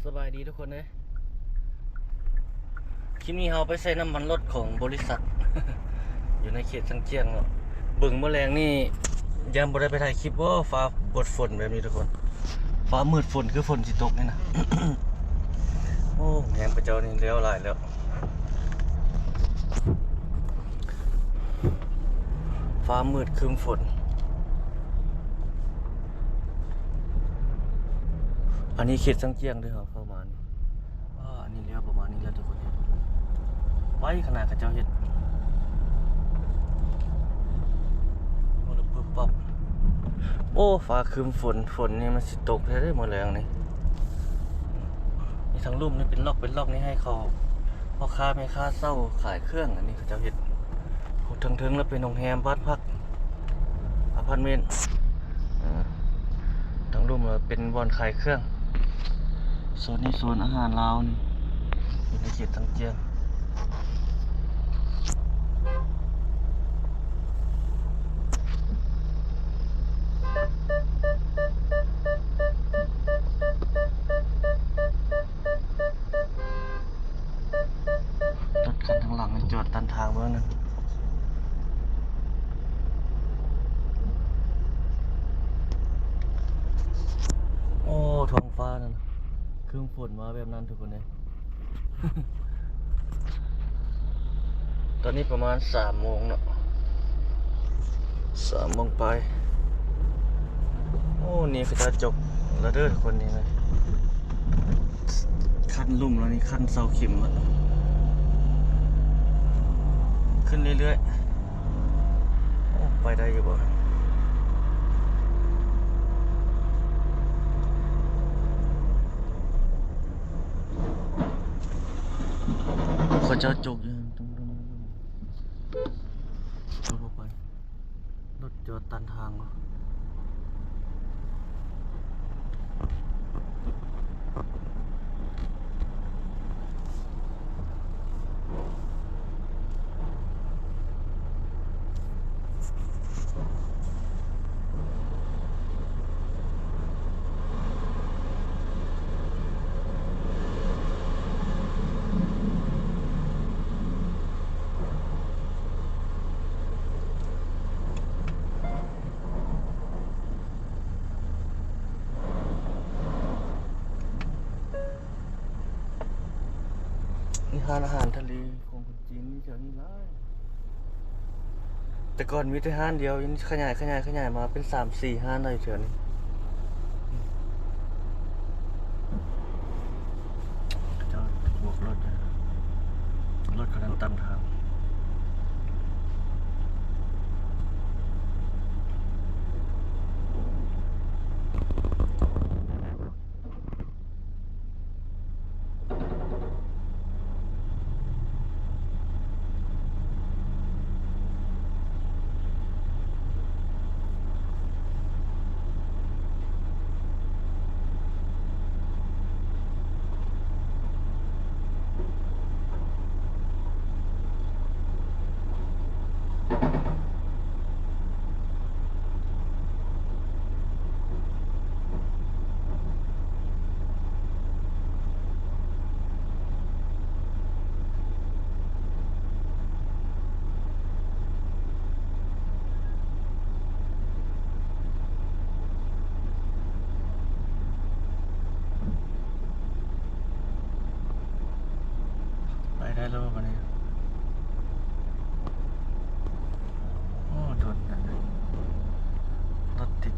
ສະບາຍດີທຸກຄົນເອີຍ ຄລິບນີ້ເຮົາໄປໃສ່ນ້ຳມັນລົດຂອງບໍລິສັດ ຢູ່ໃນເຂດຊຽງຈຽງເນາະ. ເບິ່ງມື້ແລງນີ້ຢ້ານບໍ່ໄດ້ໄປຖ່າຍຄລິບ ໂອ້ ຟ້າບົດຝົນແບບນີ້ທຸກຄົນ ຟ້າມືດຝົນ ຄືຝົນຊິຕົກນີ້ນະ. ໂອ້ ແຮມເຂົາເຈົ້ານີ້ແລ້ວຫຼາຍແລ້ວ ຟ້າມືດຄຶ້ມຝົນ. ອັນນີ້ເຂດຊຽງຈຽງເດີ ເຮົາເຂົ້າມານີ້. ອາ ອັນນີ້ແລ້ວປະມານນີ້ແຫຼະທຸກຄົນ ໄວຂະໜາດເຂົາເຈົ້າເຮັດ ໂອ້ ແລ້ວປຶບປັບ. ໂອ້ ຟ້າຄຶ້ມຝົນ ຝົນນີ້ມັນຊິຕົກແທ້ເດ້ມື້ແລງນີ້. ນີ້ທາງລຸ່ມນີ້ເປັນລັອກເປັນລັອກນີ້ ໃຫ້ເຂົາ ພໍ່ຄ້າແມ່ຄ້າເຊົ່າຂາຍເຄື່ອງ. ອັນນີ້ເຂົາເຈົ້າເຮັດ ເທິງໆ ແລ້ວເປັນໂຮງແຮມ ບ້ານພັກ ອາພາດເມັນ ເອີ ທາງລຸ່ມເປັນບ່ອນຂາຍເຄື່ອງ. ໂຊນນີ້ໂຊນອາຫານລາວນີ້ ຢູ່ໃນເຂດຊຽງຈຽງ. ລົດຄັນທາງຫຼັງມັນຈອດຕັນທາງເບິ່ງນັ້ນ. ໂອ້ ທ້ອງຟ້ານັ້ນ ຄຶ້ມຝົນມາແບບນັ້ນທຸກຄົນເອີຍ. ຕອນນີ້ປະມານສາມໂມງເນາະ ສາມໂມງປາຍ. ໂອ້ ນີ້ເຂົາເຈົ້າຈົກແລ້ວເດີທຸກຄົນ ນີ້ນະ ຂັ້ນລຸ່ມແລ້ວນີ້ ຂັ້ນເສົາເຂັມແລ້ວ ຂຶ້ນເລື້ອຍໆ. ໂອ້ ໄປໄດ້ຢູ່ບໍ່? ເຂົາເຈົ້າຈົກຢູ່ ລົດຈອດຕັນທາງ. ມີຮ້ານອາຫານທະເລຂອງຄົນຈີນມີແຖວນີ້ຫຼາຍ. ແຕ່ກ່ອນມີແຕ່ຮ້ານດຽວ ຍັງຂະຫຍາຍ ຂະຫຍາຍ ຂະຫຍາຍມາເປັນສາມສີ່ຮ້ານແລ້ວຢູ່ແຖວນີ້. ເຈົ້າບວກລົດ ລົດຄັນນັ້ນຕຳທາງ. ໄປໄດ້ແລ້ວບໍ່ບາດນີ້? ໂອ້ ດົນນະ ລົດຕິດ.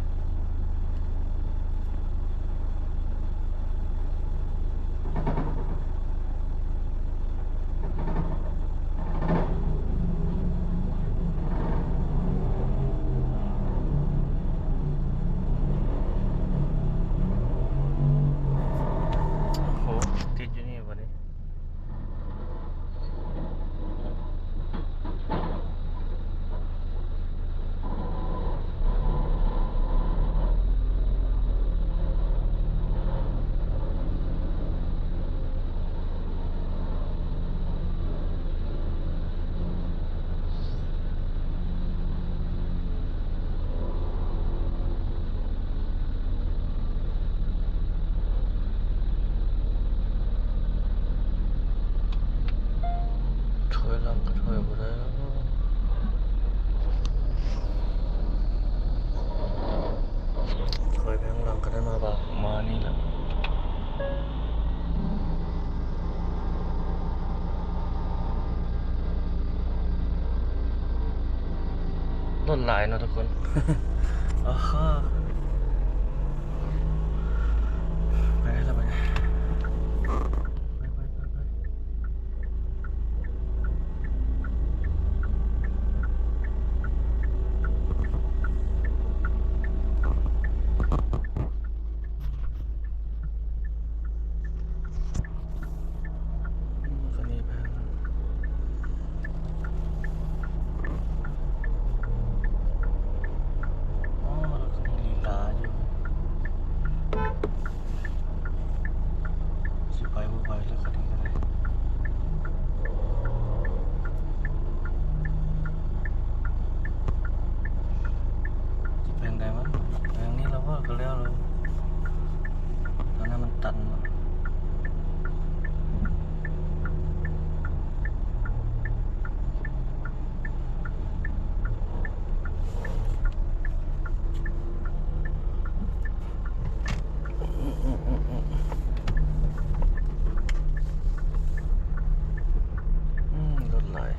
ໂອ້ໂຫ ຕິດຢູ່ນີ້ບາດນີ້. ຫຼັງກໍຖອຍບໍ່ໄດ້ແລ້ວ. ຂ້ອຍໄປທາງຫຼັງກໍໄດ້ມາບາກມານີ້ແຫຼະ. ລົດຫຼາຍເນາະທຸກຄົນ. ອາຮາ ໄປແລ້ວ ໄປ ໄປ ໄປ ໄປ. ຊິໄປບໍ່ໄປແລ້ວຄັນນີ້ກໍໄດ້. ຊິໄປທາງໃດວະ? ໄປທາງນີ້ແລ້ວວະ ກໍແລ້ວແລ້ວ. ທາງນັ້ນມັນຕັນວະ. ອືມ ລົດຫຼາຍ.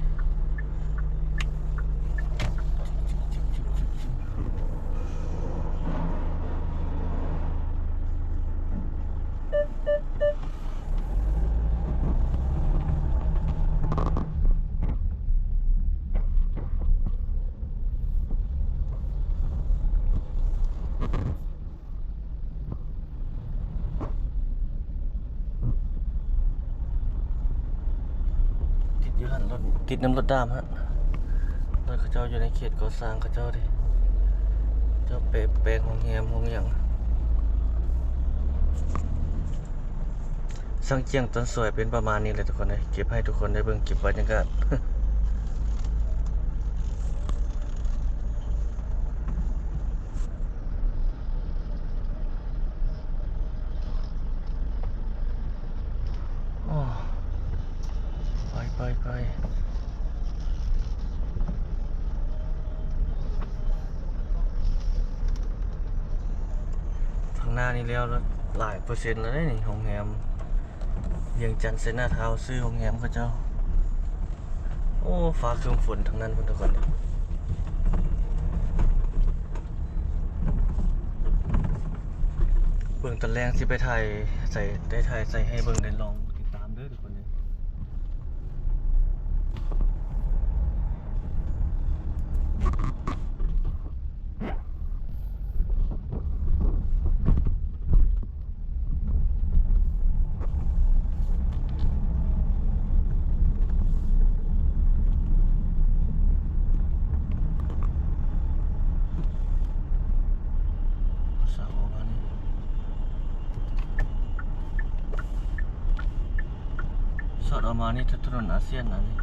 ຕິດຢູ່ຫັ້ນ ລົດ ຕິດນຳລົດດ້າມຫັ້ນ. ລົດເຂົາເຈົ້າຢູ່ໃນເຂດກໍ່ສ້າງເຂົາເຈົ້າເດ້. ເຈົ້າແປະແປງໂຮງແຮມໂຮງຫຍັງ. ຊ່າງຈ້ຽງຕອນສວຍເປັນປະມານນີ້ແຫຼະທຸກຄົນເອີຍ. ເກັບໃຫ້ທຸກຄົນໄດ້ເບິ່ງ ເກັບບັນຍາກາດ. ໂອ້ ໄປ ໄປ ໄປ. ທາງໜ້ານີ້ແລ້ວ ຫຼາຍເປີເຊັນແລ້ວເດ້ນີ້ ໂຮງແຮມວຽງຈັນໄຊນາທາວ ຊື່ໂຮງແຮມເຂົາເຈົ້າ. ໂອ້ ຟ້າຄຶ້ມຝົນທັງນັ້ນພຸ້ນທຸກຄົນ. ເບິ່ງຕອນແລງຊິໄປຖ່າຍໃສ່ ໄດ້ຖ່າຍໃສ່ໃຫ້ເບິ່ງ ໄດ້ລອງຕິດຕາມເດີທຸກຄົນເດີ. ສອດອອກມານີ້ ຖະໜົນອາຊຽນອັນນີ້.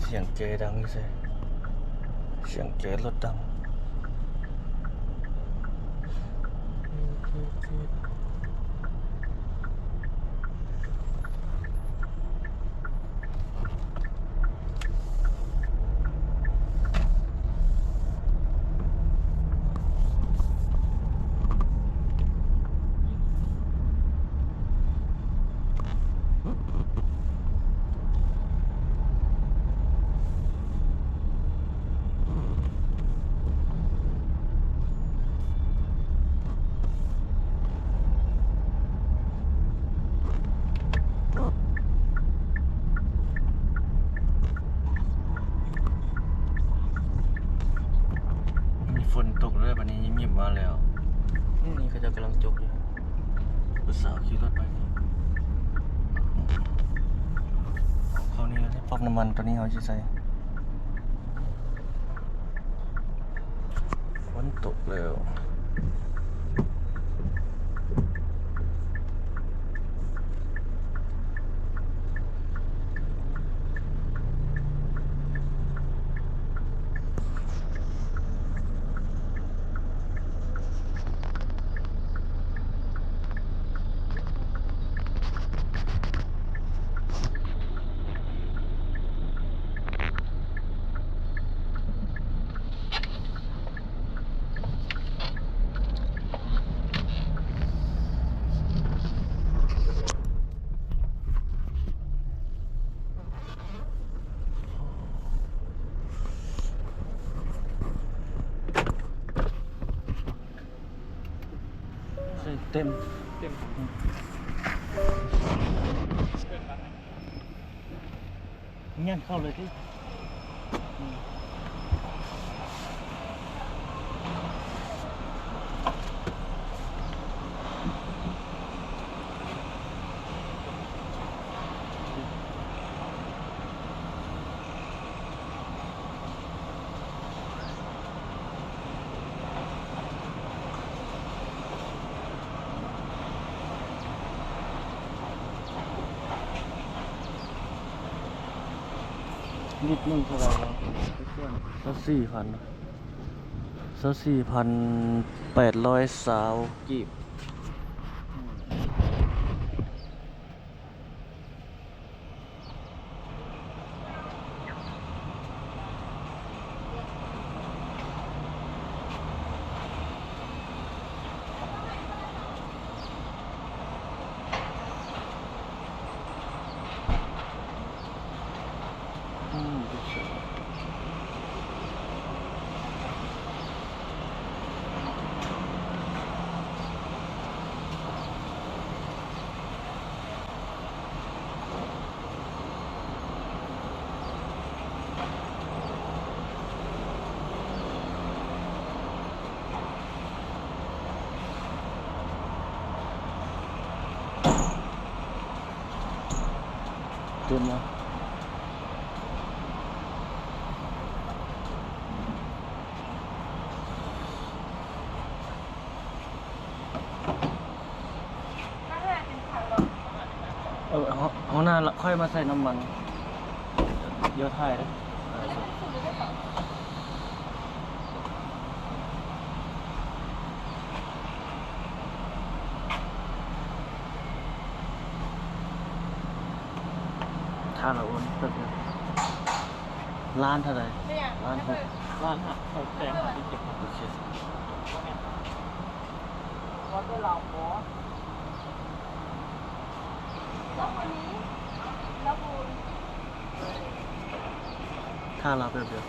ສຽງແຈດັງຢູ່ໃສ? ສຽງແຈລົດດັງ. ມີຝົນຕົກເລີຍ ບາດນີ້ຍິບໆມາແລ້ວ. ນີ້ເຂົາເຈົ້າກຳລັງຈົກຢູ່. ຜູ້ສາວຂີ່ລົດໄປນີ້ ເຂົ້ານີ້ແລ້ວເດ້ ປ້ຳນ້ຳມັນ ຕອນນີ້ເຮົາຊິໃສ່. ຝົນຕົກແລ້ວ. ເ ເຕັມ ເຕັມ ຍັນເຂົ້າເລີຍຕິ. ລິດໜຶ່ງເທົ່າໃດເນາະ? ຊາວສີ່ພັນ ຊາວສີ່ພັນແປດຮ້ອຍຊາວກີບ. ເຕັມແລ້ວ. ເອີ ຫົວໜ້າ ຂ້ອຍມາໃສ່ນ້ຳມັນ ດຽວຖ່າຍເດີ. ຖ້າລະໂອນຕຶກ ລ້ານເທົ່າໃດ? ລ້ານຫົກ ລ້ານຫ້າ ແສນຫ້າສິບເຈັດພັນ. ໂອເຄ. ຖ້າລາວແປັບດຽວ.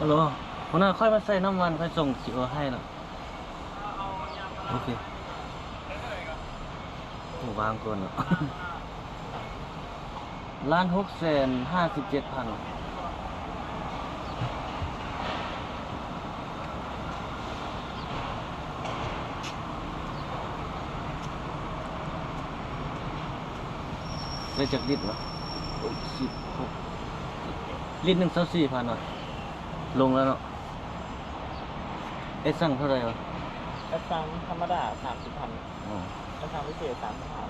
ຮັລໂຫຼ ຫົວໜ້າ ຂ້ອຍມາໃສ່ນ້ຳມັນ ຂ້ອຍສົ່ງຊິໂອໃຫ້ເນາະ. ໂອເຄ. ໂອ້ ວາງກ່ອນເນາະ. ລ້ານຫົກແສນຫ້າສິບເຈັດພັນ. ໄດ້ຈັກລິດວະ? ໂອ້ຍ ສິບຫົກ ລິດໜຶ່ງຊາວສີ່ພັນວະ. ລົງແລ້ວເນາະ. ເອັດຊັງເທົ່າໃດວະ? ເອັດຊັງທຳມະດາສາມສິບພັນ. ອໍ ເອັດຊັງພິເສດສາມສິບຫ້າ.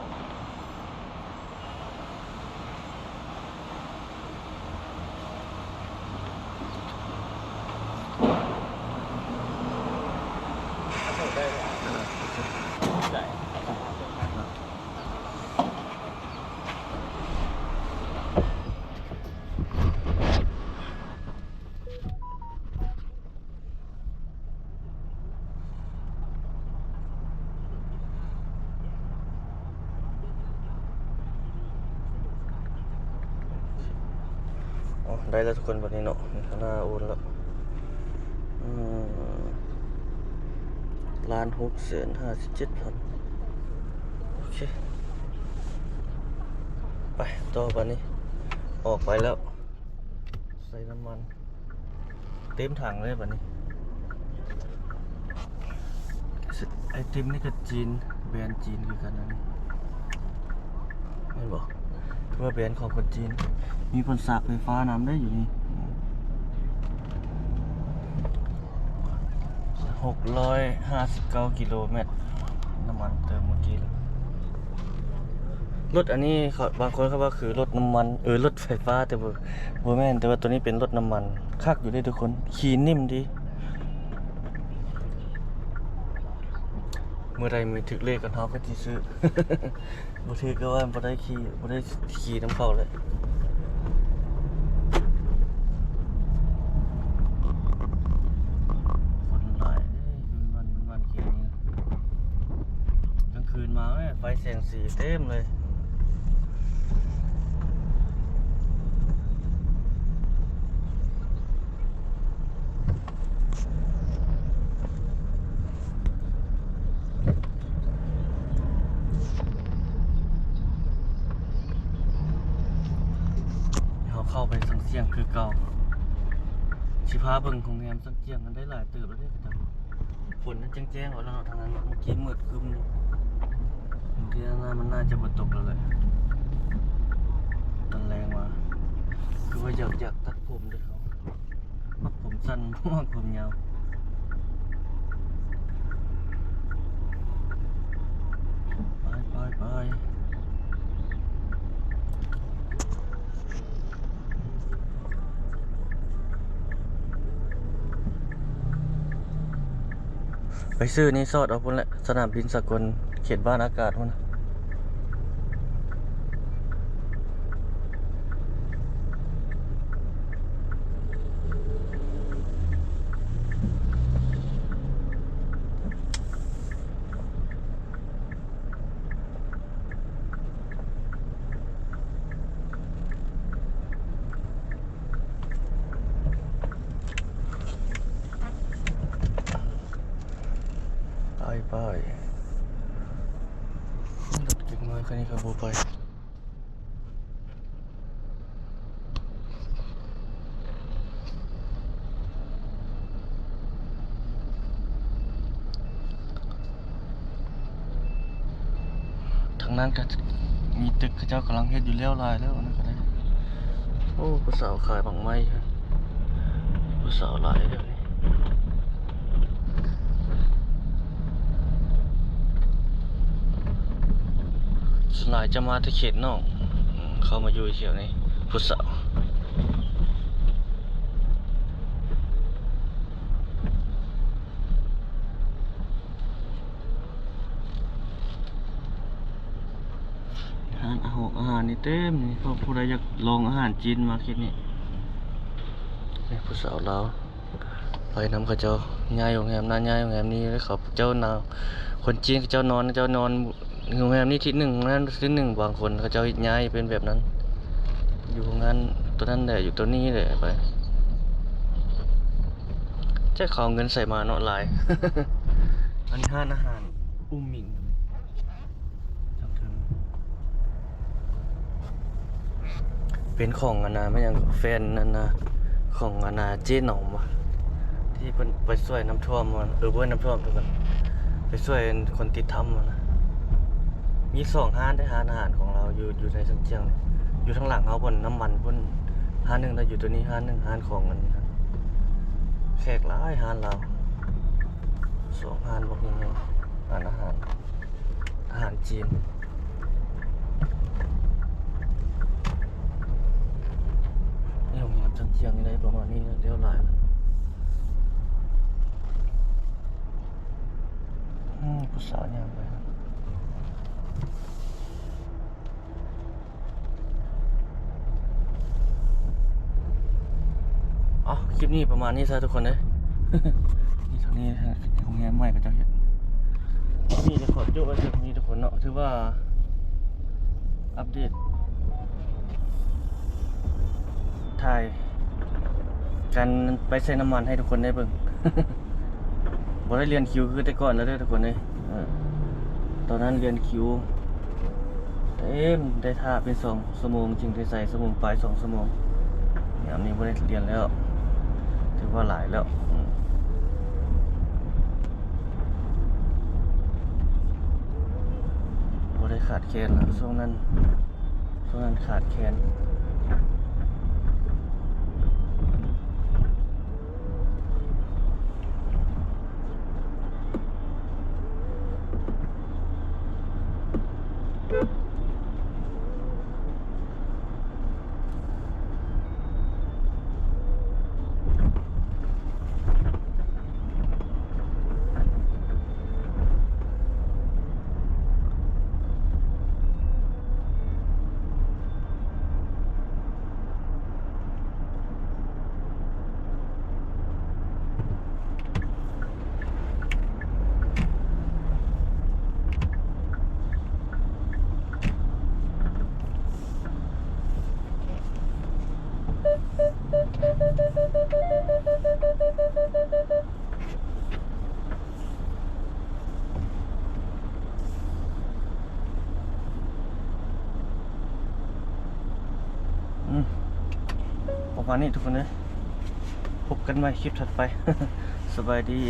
ໄດ້. ອໍ ໄດ້ແລ້ວທຸກຄົນ ບັດນີ້ເນາະ ເຫັນຂ້າງໜ້າໂອນແລ້ວ. ອືມ ລ້ານຫົກແສນຫ້າສິບເຈັດພັນ. ໂອເຄ ໄປຕໍ່ບັດນີ້ ອອກໄປແລ້ວ. ໃສ່ນ້ຳມັນເຕັມຖັງເລີຍບັດນີ້. ໄອຕິມນີ້ກໍຈີນ ແບຣນຈີນຄືກັນນະນີ້ ແມ່ນບໍ່? ຄືວ່າແບຣນຂອງຄົນຈີນ. ມີບ່ອນສາກໄຟຟ້ານຳໄດ້ຢູ່ນີ້. ອືມ ສາກໄຟ ຫົກຮ້ອຍຫ້າສິບເກົ້າກິໂລແມັດ ນ້ຳມັນເຕີມເມື່ອກີ້ແລ້ວ. ລົດອັນນີ້ເຂົາ ບາງຄົນເຂົາວ່າຄືລົດນ້ຳມັນ ເອີ ລົດໄຟຟ້າ ແຕ່ບໍ່ ບໍ່ແມ່ນ, ແຕ່ວ່າໂຕນີ້ເປັນລົດນ້ຳມັນ. ຄັກຢູ່ເດ້ທຸກຄົນ ຂີ່ນິ້ມດີ. ເມື່ອໃດມີຖືກເລກກັນ ເຮົາກໍຊິຊື້. ບໍ່ຖືກກໍວ່າບໍ່ໄດ້ຂີ່ ບໍ່ໄດ້ຂີ່ນຳເຂົາເລີຍ. ຄົນຫຼາຍເດ້ ມັນ ມັນ ມັນ ເຂດນີ້ນະ. ກາງຄືນມາແມ່ນໄຟແສງສີເຕັມເລີຍ. ເຮົາເຂົ້າໄປສັງຊຽງຄືເກົ່າ. ຊິພາເບິ່ງໂຮງແຮມສັງຊຽງ ມັນໄດ້ຫຼາຍເຕີບແລ້ວເດ້. ຝົນນັ້ນແຈ້ງໆ ອອກແລ້ວເນາະ ທາງນັ້ນເນາະ. ເມື່ອກີ້ມືດຄຶ້ມຢູ່ ບາງທີໜ້າ ມັນໜ້າຈະບໍ່ຕົກແລ້ວແຫຼະ ຕອນແລງມາ. ຄືວ່າຢາກ ຢາກຕັດຜົມເດ້ເຮົາ. ມັກຜົມສັ້ນ ບໍ່ມັກຜົມຍາວ. ໄປ ໄປ ໄປ. ໄປຊື້ນີ້ສອດເອົາພຸ້ນແຫຼະ ສະໜາມບິນສາກົນ ເຂດບ້ານອາກາດພຸ້ນນະ. ໄປ ໄປ ລົດເກັບມາຄັນນີ້ກໍບໍ່ໄປ. ທາງນັ້ນກໍມີຕຶກ ເຂົາເຈົ້າກຳລັງເຮັດຢູ່ ແລ້ວຫຼາຍແລ້ວ ອັນນັ້ນກໍໄດ້. ໂອ້ ຜູ້ສາວຂາຍໝາກໄມ້ ຜູ້ສາວຫຼາຍເດ້. ສ່ວນຫຼາຍຈະມາແຕ່ເຂດນອກ ອືມ ເຂົ້າມາຢູ່ແຖວນີ້ ຜູ້ສາວ. ຮ້ານອາຫອງອາຫານນີ້ເຕັມນີ້ ເພາະຜູ້ໃດຢາກລອງອາຫານຈີນມາເຂດນີ້. ນີ້ຜູ້ສາວລາວ ໄປນຳເຂົາເຈົ້າ ຍ້າຍໂຮງແຮມນັ້ນ ຍ້າຍໂຮງແຮມນີ້ ແລ້ວເຂົາເຈົ້ານາ ຄົນຈີນເຂົາເຈົ້ານອນ ເຂົາເຈົ້ານອນໂຮງແຮມນີ້ທິດໜຶ່ງ ນັ້ນທິດໜຶ່ງ. ບາງຄົນເຂົາເຈົ້າເຮັດຍ້າຍເປັນແບບນັ້ນ ຢູ່ໂຮງງານໂຕນັ້ນແຫຼະ ຢູ່ໂຕນີ້ແຫຼະ ໄປ. ຈັກເຂົາເອົາເງິນໃສມາເນາະ ຫຼາຍ. ອັນນີ້ຮ້ານອາຫານອຸ້ມໝິງ. ທາງເທິງ ເປັນຂອງອັນນ່າ ແມ່ນຫຍັງ ແຟນອັນນ່າ ຂອງອັນນ່າ ເຈໜອມຫວາ ທີ່ເພິ່ນໄປຊ່ວຍນ້ຳຖ້ວມຫັ້ນ ເອີ ບໍ່ແມ່ນນ້ຳຖ້ວມ ທຸກຄົນ ໄປຊ່ວຍຄົນຕິດຖ້ຳຫັ້ນນະ. ມີສອງຮ້ານເດ້ ຮ້ານອາຫານຂອງລາວ ຢູ່ ຢູ່ໃນຊຽງ ຢູ່ທາງຫຼັງເຮົາພຸ້ນ ນ້ຳມັນພຸ້ນ ຮ້ານໜຶ່ງ ແລ້ວຢູ່ໂຕນີ້ຮ້ານໜຶ່ງ ຮ້ານຂອງອັນ ແຂກຫຼາຍ ຮ້ານລາວ ສອງຮ້ານບັກໃຫຍ່ໆ ຮ້ານອາຫານ ອາຫານຈີນ. ນີ້ໂຮງແຮມສັງຊຽງນີ້ໄດ້ປະມານນີ້ແລ້ວ ຫຼາຍແລ້ວ. ອືມ ຜູ້ສາວຍ່າງໄປ. ເອົາ ຄລິບນີ້ປະມານນີ້ຊະທຸກຄົນເອີຍ. ນີ້ເທົ່ານີ້ ໂຮງແຮມໃໝ່ເຂົາເຈົ້າເຮັດ. ຄລິບນີ້ຈະຂໍຈົບໄວ້ເທົ່ານີ້ທຸກຄົນເນາະ ຖືວ່າອັບເດດ ຖ່າຍການໄປໃສ່ນ້ຳມັນໃຫ້ທຸກຄົນໄດ້ເບິ່ງ. ບໍ່ໄດ້ລຽນຄິວຄືແຕ່ກ່ອນແລ້ວເດີທຸກຄົນເອີຍ. ເອີ ຕອນນັ້ນລຽນຄິວເຕັມ ໄດ້ຖ້າເປັນສອງຊົ່ວໂມງຈຶ່ງໄດ້ໃສ່ ຊົ່ວໂມງປາຍ ສອງຊົ່ວໂມງ. ຍາມນີ້ບໍ່ໄດ້ລຽນແລ້ວ ຖືວ່າຫຼາຍແລ້ວ. ອືມ ບໍ່ໄດ້ຂາດແຄນນະ ຊ່ວງນັ້ນ ຊ່ວງນັ້ນຂາດແຄນ. ໂ ປະມານນີ້ທຸກຄົນເອີຍ ພົບກັນໃໝ່ຄລິບຖັດໄປ ສະບາຍດີ.